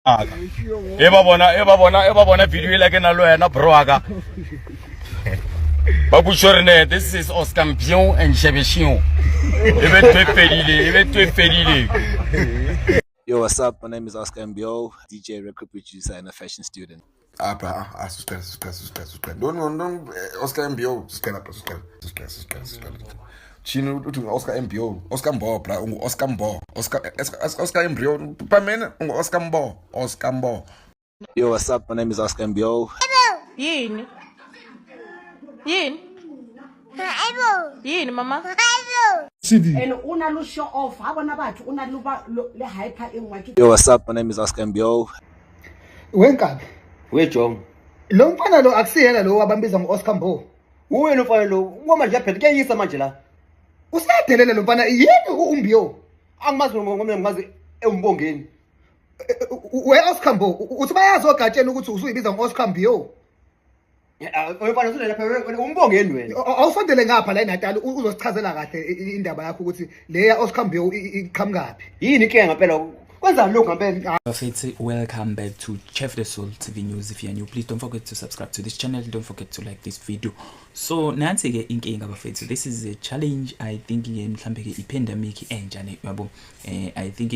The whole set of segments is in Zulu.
E ba bona, e ba bona, e ba bona video e la ke na le wena, bro waka. Ba botšiša gore ne this is Oscar Mpio and Shebeshio. E be ntho e fedile, e be ntho e fedile. Yo, what's up? My name is Oscar Mbio, DJ, record producer, and a fashion student. Apha, ah, siqala, siqala, siqala, siqala. Ntoni, ntoni, Oscar Mbio, siqala apha, siqala, siqala, siqala, siqala. Tshini uthi Oscar Mbio, Oscar Mbo, bra, ungu Oscar Mbo, Oscar Oscar Embryo, pamene ungu Oscar Mbo, Oscar Mbo. Yo, what's up? My name is Oscar Mbio. Yini? Yini? Yini, mama? And o na le show off ha bona batho, o na le ba le hyper e nngwe ke. Yo, what's up? My name is Oscar Mbio. Wenkabi. Wejong. Lo mfana lo akusiyena lo wabambiza ngo-Oscar Mbo? Uwe lo mfana lo, ngoba manje kuyaphela, kuyayisa manje la. Usadelela lo mfana, yini uMbio? Angimazi ngoba mina ngimazi ewumbongeni. We Oscar Mbo, uthi bayazi ogatsheni ukuthi usuyibiza ngo-Oscar Mbio? Mfana, usule lapha wena, umbongeni wena. Awusondele ngapha la eNatal, uzosichazela kahle indaba yakho ukuthi leya Oscar Mbio iqhamukaphi. Yini inkinga ngempela? Kwenzani lokhu ngempela? Bafethu, welcome back to Chef the Soul TV News. If you're new, please don't forget to subscribe to this channel. Don't forget to like this video. So nansi ke inkinga, bafethu. This is a challenge, I think ke mhlambe ke i-pandemic entsha ne, yabo. I think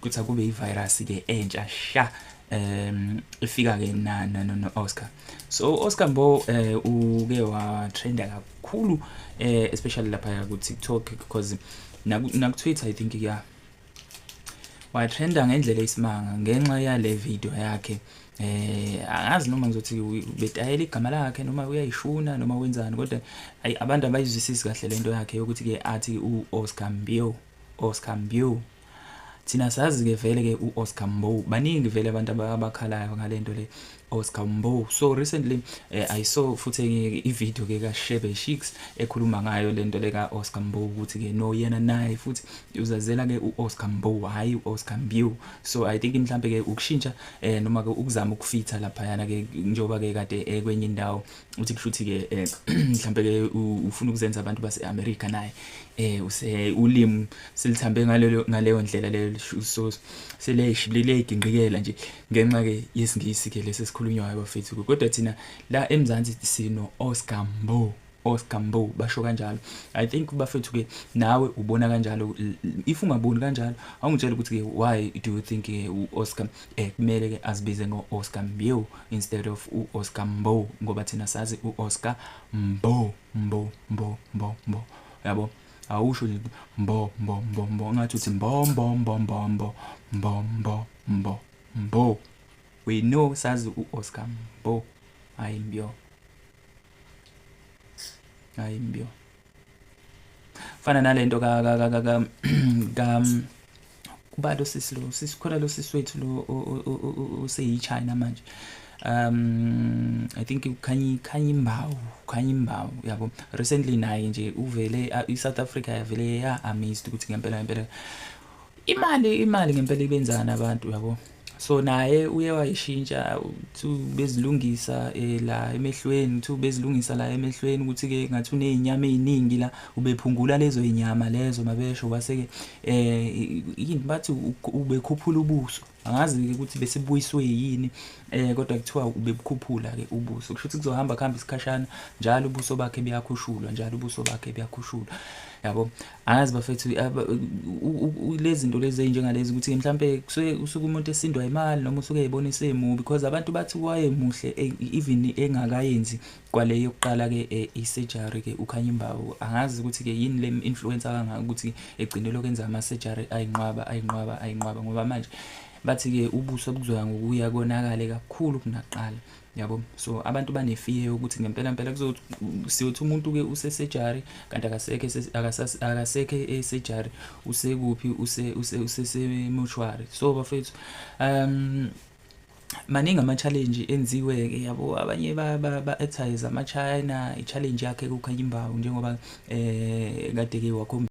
kuthi akube i-virus ke entsha sha ifika ke na no Oscar. So Oscar Mbo uke wa trenda kakhulu, especially lapha ku TikTok, because na ku Twitter, I think, yeah, watrenda ngendlela eyisimanga ngenxa yale video yakhe. Angazi noma ngizothi betayela igama lakhe noma uyayishuna noma wenzani, kodwa ayi, abantu abayizwisisi kahle lento yakhe yokuthi ke athi uOscar Mbio, Oscar Mbio. Thina sazi ke vele ke uOscar Mbo. Baningi vele abantu abakhalayo ngalento le, Oscar Mbo. So recently I saw futhi enye i-video ke kaShebe Shicks ekhuluma ngayo lento le kaOscar Mbo, ukuthi ke no, yena naye futhi uzazela ke uOscar Mbo, hayi uOscar Mbio. So I think mhlambe ke ukushintsha noma ke ukuzama ukufitha lapha yana ke, njengoba ke kade ekwenye indawo uthi kushuthi ke mhlambe ke ufuna ukuzenza abantu base America, naye use ulimi silithambe ngaleyo ndlela leyo. So seleyishibilile nje ngenxa ke yesiNgisi ke lesi esikhulunywayo, bafethu. Kodwa thina la eMzansi sino Oscar Mbo, Oscar Mbo, basho kanjalo. I think, bafethu, ke nawe ubona kanjalo. If ungaboni kanjalo, awungitshela ukuthi ke why do you think ke uOscar kumele ke azibize ngoOscar Mbio instead of uOscar Mbo, ngoba thina sazi uOscar Mbo, Mbo, Mbo, Mbo, Mbo, yabo. Awusho nje Mbo, Mbo, Mbo, Mbo, ngathi uthi Mbo, Mbo, Mbo, Mbo, Mbo, Mbo, Mbo, Mbo, Mbo. We know, sazi uOscar Mbo, hayi Mbio, hayi Mbio. Fana nalento ka kuba lo sisi, lo sisi khona, lo sisi wethu lo oseyi-China manje, I think Khanyi Mbau, Khanyi Mbau, yabo. Recently naye nje uvele i-South Africa yavele ya amazed ukuthi ngempela ngempela imali ngempela ibenzana abantu, yabo. So naye uye wayishintsha uthi bezilungisa la emehlweni, uthi bezilungisa la emehlweni ukuthi ke ngathi unezinyama eziningi la, ubephungula lezo zinyama lezo mabesho, kwase ke yini bathi ubekhuphula ubuso. Angazi ukuthi besibuyiswe yini, kodwa kuthiwa ubebukhuphula ke ubuso. Kusho ukuthi kuzohamba kuhamba isikhashana njalo ubuso bakhe buyakhushulwa njalo, ubuso bakhe buyakhushulwa, yabo. Angazi, bafethu, lezi zinto lezi ezinjengalezi, ukuthi mhlambe kusuke usuke umuntu esindwa imali noma usuke eyibona esemubi, because abantu bathi wayemuhle even engakayenzi kwale yokuqala ke i-surgery ke uKhanyi Mbau. Angazi ukuthi ke yini le influence kangaka ukuthi egcine lokwenza ama surgery ayinqwaba, ayinqwaba, ayinqwaba, ngoba manje bathi ke ubuso buzoya ngokuya konakale kakhulu kunakuqala, yabo. So abantu bane-fear yokuthi ngempela ngempela kuzothi siyothi umuntu ke use-surgery kanti akasekho, akasekho e-surgery, usekuphi, use use usesemoshwari. So bafethu, maningi ama-challenge enziwe-ke, yabo. Abanye ba-advertise ama-China, i-challenge yakhe kuKhanyi Mbau, njengoba kade-ke wakhombisa.